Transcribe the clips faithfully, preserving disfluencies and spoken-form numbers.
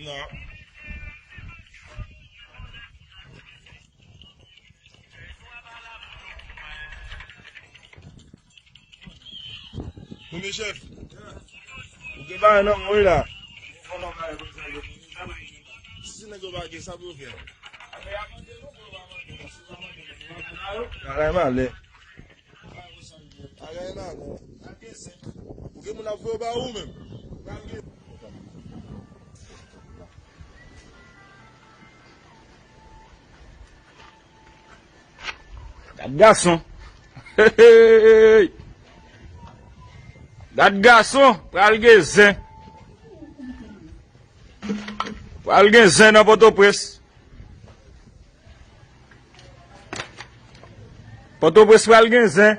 Non. Premye chèf, ou gen bagay nan men w wi la. Si nèg yo pa gen, sa pou yo fè? Bagay malè. Bagay malè. Ou gen moun ap voye ba ou menm. Gad gason. Hey! Gad gason, pral gen zen. Pral gen zen nan Pòtoprens. Pòtoprens pral gen zen.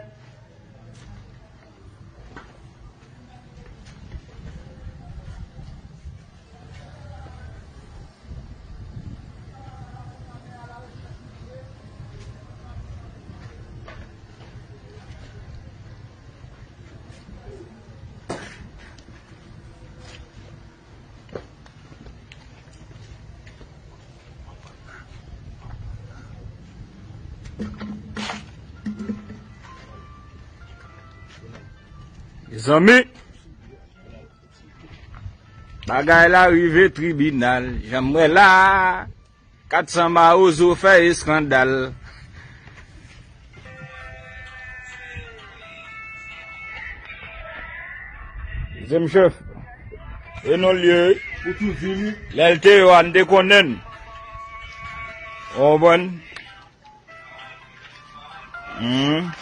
Mezanmi, bagay la rive tribinal, jan m wè la. Kat san mawozo fè eskandal. Dezyèm chèf. E non l ye wi. Ou tou di wi. Lè l te yo a, n te konnen l. Ou konprann? Hmm.